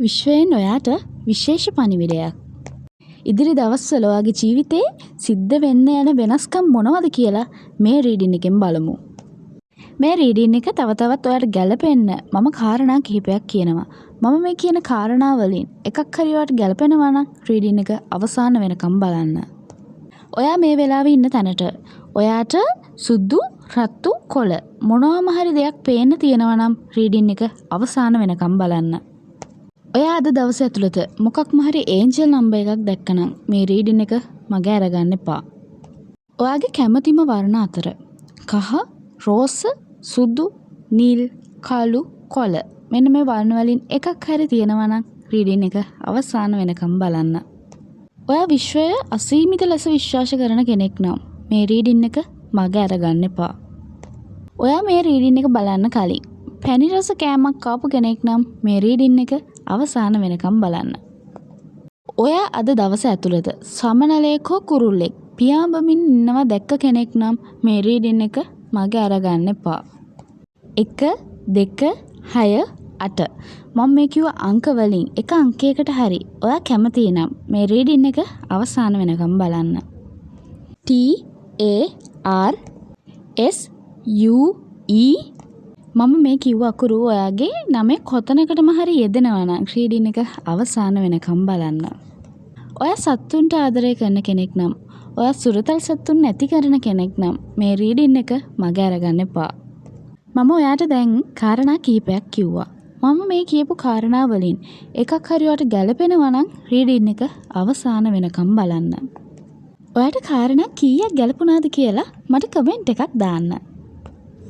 විශ්වයෙන් ඔයාට විශේෂ පණිවිඩයක්. ඉදිරි දවස්වල ඔයාගේ ජීවිතේ සිද්ධ වෙන්න යන වෙනස්කම් මොනවද කියලා මේ රීඩින් එකෙන් බලමු. මේ රීඩින් එක තව තවත් ඔයාට ගැලපෙන්න මම කාරණා කිහිපයක් කියනවා. මම මේ කියන කාරණා වලින් එකක් හරි ඔයාට ගැලපෙනවා නම් රීඩින් එක අවසාන වෙනකම් බලන්න. ඔයා මේ වෙලාවේ ඉන්න තැනට ඔයාට සුදු, රතු, කොළ මොනවාම හරි දෙයක් පේන්න තියෙනවා නම් රීඩින් එක අවසාන වෙනකම් බලන්න. ඔයා අද දවස ඇතුළත මොකක්ම හරි ඒන්ජල් නම්බර් එකක් දැක්කනම් මේ රීඩින් එක මග ඇරගන්න එපා. ඔයාගේ කැමතිම වර්ණ අතර කහ, රෝස, සුදු, නිල්, කළු, කොළ මෙන්න මේ වර්ණ වලින් එකක් හරි තියෙනවා නම් රීඩින් එක අවසාන වෙනකම් බලන්න. ඔයා විශ්වය අසීමිත ලෙස විශ්වාස කරන කෙනෙක් නම් මේ රීඩින් එක මග ඇරගන්න එපා. ඔයා මේ රීඩින් එක බලන්න කලින් පැණි රස කෑමක් කාපු කෙනෙක් නම් මේ රීඩින් එක අවසාන වෙනකම් බලන්න. ඔයා අද දවස ඇතුළත සමනලයෙක් හෝ කුරුල්ලෙක් පියාඹමින් ඉන්නවා දැක්ක කෙනෙක් නම් මේ රීඩින් එක මග ඇරගන්න එපා. 1, 2, 6, 8 මම මේ කිව්ව අංක වලින් එක අංකයකට හරි ඔයා කැමති නම් මේ රීඩින් එක අවසාන වෙනකම් බලන්න. T A R S U E මම මේ කිව්ව අකුරු ඔයාගේ නමේ කොතනකටම හරි යෙදෙනවා නම් රීඩින් එක අවසාන වෙනකම් බලන්න. ඔයා සත්තුන්ට ආදරය කරන කෙනෙක් නම්, ඔයා සුරතල් සත්තුන් නැති කරන කෙනෙක් නම් මේ රීඩින් එක මග ඇරගන්න එපා. මම ඔයාට දැන් කාරණා කිහිපයක් කිව්වා. මම මේ කියපු කාරණා වලින් එකක් හරි ඔයාට ගැලපෙනවා නම් රීඩින් එක අවසාන වෙනකම් බලන්න. ඔයාට කාරණා කීයක් ගැලපුණාද කියලා මට කමෙන්ට් එකක් දාන්න.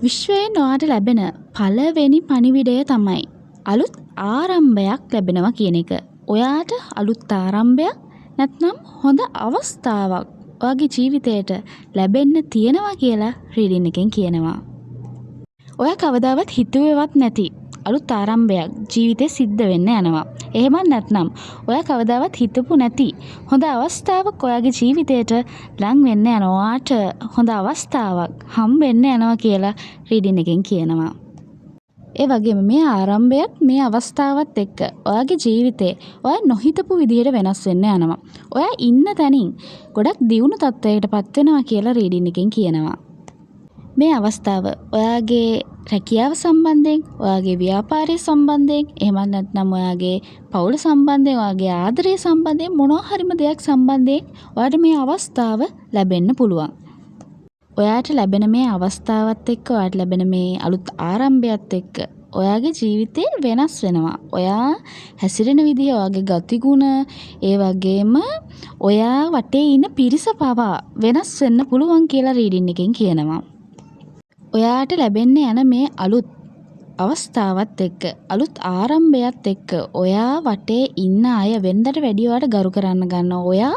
විශ්වයෙන් ඔයාට ලැබෙන පළවෙනි පණිවිඩය තමයි අලුත් ආරම්භයක් ලැබෙනවා කියන එක. ඔයාට අලුත් ආරම්භයක් නැත්නම් හොඳ අවස්ථාවක් ඔයාගේ ජීවිතයට ලැබෙන්න තියෙනවා කියලා රීඩින් එකෙන් කියනවා. ඔයා කවදාවත් හිතුවේවත් නැති අලුත් ආරම්භයක් ජීවිතේ සිද්ධ වෙන්න යනවා. එහෙමත් නැත්නම් ඔයා කවදාවත් හිතපු නැති හොඳ අවස්ථාවක් ඔයාගේ ජීවිතයට ලං වෙන්න යනවා. ඔයාට හොඳ අවස්ථාවක් හම්බෙන්න යනවා කියලා රීඩින් එකෙන් කියනවා. ඒ වගේම මේ ආරම්භයත් මේ අවස්ථාවත් එක්ක ඔයාගේ ජීවිතේ ඔයා නොහිතපු විදිහට වෙනස් වෙන්න යනවා. ඔයා ඉන්න තැනින් ගොඩක් දියුණු තත්ත්වයකට පත් වෙනවා කියලා රීඩින් එකෙන් කියනවා. මේ අවස්ථාව ඔයාගේ රැකියාව සම්බන්ධයෙන්, ඔයාගේ ව්‍යාපාරය සම්බන්ධයෙන්, එහෙමත් නැත්නම් ඔයාගේ පවුල සම්බන්ධයෙන්, ඔයාගේ ආදරය සම්බන්ධයෙන් මොනවා හරිම දෙයක් සම්බන්ධයෙන් ඔයාට මේ අවස්ථාව ලැබෙන්න පුළුවන්. ඔයාට ලැබෙන මේ අවස්ථාවත් එක්ක, ඔයාට ලැබෙන මේ අලුත් ආරම්භයත් එක්ක ඔයාගේ ජීවිතේ වෙනස් වෙනවා. ඔයා හැසිරෙන විදිහ, ඔයාගේ ගතිගුණ, ඒ වගේම ඔයා වටේ ඉන්න පිරිස පවා වෙනස් වෙන්න පුළුවන් කියලා රීඩින් එකෙන් කියනවා. ඔයාට ලැබෙන්න යන මේ අලුත් අවස්ථාවත් එක්ක, අලුත් ආරම්භයත් එක්ක ඔයා වටේ ඉන්න අය වෙනදට වැඩිය ඔයාට ගරු කරන්න ගන්නවා. ඔයා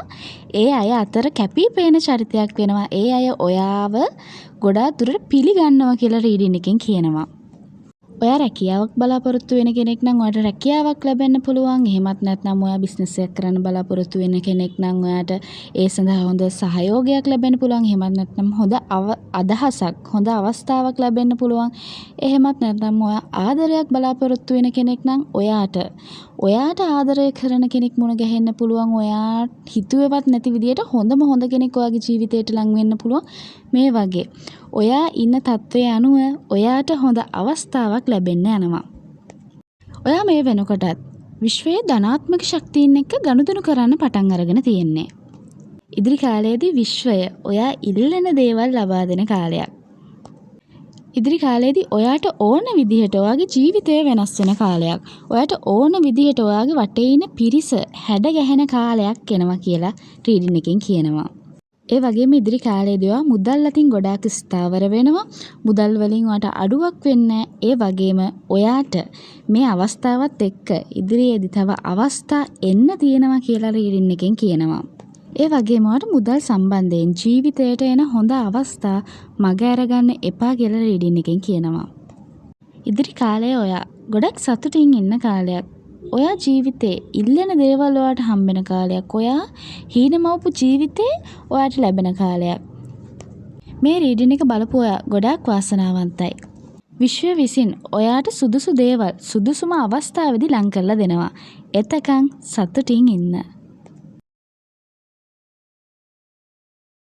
ඒ අය අතර කැපී පෙනෙන චරිතයක් වෙනවා. ඒ අය ඔයාව ගොඩාක් දුරට පිළිගන්නවා කියලා රීඩින් එකෙන් කියනවා. ඔයා රැකියාවක් බලාපොරොත්තු වෙන කෙනෙක් නම් ඔයාට රැකියාවක් ලැබෙන්න පුළුවන්. එහෙමත් නැත්නම් ඔයා බිස්නස් එකක් කරන්න බලාපොරොත්තු වෙන කෙනෙක් නම් ඔයාට ඒ සඳහා හොඳ සහයෝගයක් ලැබෙන්න පුළුවන්. එහෙමත් නැත්නම් හොඳ අදහසක්, හොඳ අවස්ථාවක් ලැබෙන්න පුළුවන්. එහෙමත් නැත්නම් ඔයා ආදරයක් බලාපොරොත්තු වෙන කෙනෙක් නම් ඔයාට ආදරය කරන කෙනෙක් මුණ ගැහෙන්න පුළුවන්. ඔයා හිතුවේවත් නැති විදියට හොඳම හොඳ කෙනෙක් ඔයාගේ ජීවිතේට ලං වෙන්න පුළුවන්. මේ වගේ ඔයා ඉන්න තත්ත්වය අනුව ඔයාට හොඳ අවස්ථාවක් ලැබෙන්න යනවා. ඔයා මේ වෙනකොටත් විශ්වයේ ධනාත්මක ශක්තීන් එක්ක ගනුදෙනු කරන්න පටන් අරගෙන තියෙන්නේ. ඉදිරි කාලයේදී විශ්වය ඔයා ඉල්ලන දේවල් ලබා දෙන කාලයක්. ඉදිරි කාලයේදී ඔයාට ඕන විදිහට ඔයාගේ ජීවිතය වෙනස් වෙන කාලයක්. ඔයාට ඕන විදිහට ඔයාගේ වටේ ඉන්න පිරිස හැඩ ගැහෙන කාලයක් එනවා කියලා රීඩින් එකෙන් කියනවා. ඒ වගේම ඉදිරි කාලයේදී ඔයා මුදල් අතින් ගොඩාක් ස්ථාවර වෙනවා. මුදල් වලින් ඔයාට අඩුවක් වෙන්නේ. ඒ වගේම ඔයාට මේ අවස්ථාවත් එක්ක ඉදිරියේදී තව අවස්ථා එන්න තියෙනවා කියලා රීඩින් එකෙන් කියනවා. ඒ වගේම ඔයාට මුදල් සම්බන්ධයෙන් ජීවිතයට එන හොඳ අවස්ථා මග ඇරගන්න එපා කියලා රීඩින් එකෙන් කියනවා. ඉදිරි කාලය ඔයා ගොඩක් සතුටින් ඉන්න කාලයක්. ඔයා ජීවිතේ ඉල්ලන දේවල් ඔයාට හම්බෙන කාලයක්. ඔයා හීන මවපු ජීවිතේ ඔයාට ලැබෙන කාලයක්. මේ රීඩින් එක බලපු ඔයා ගොඩාක් වාසනාවන්තයි. විශ්වය විසින් ඔයාට සුදුසු දේවල් සුදුසුම අවස්ථාවේදී ලං කරලා දෙනවා. එතකන් සතුටින් ඉන්න.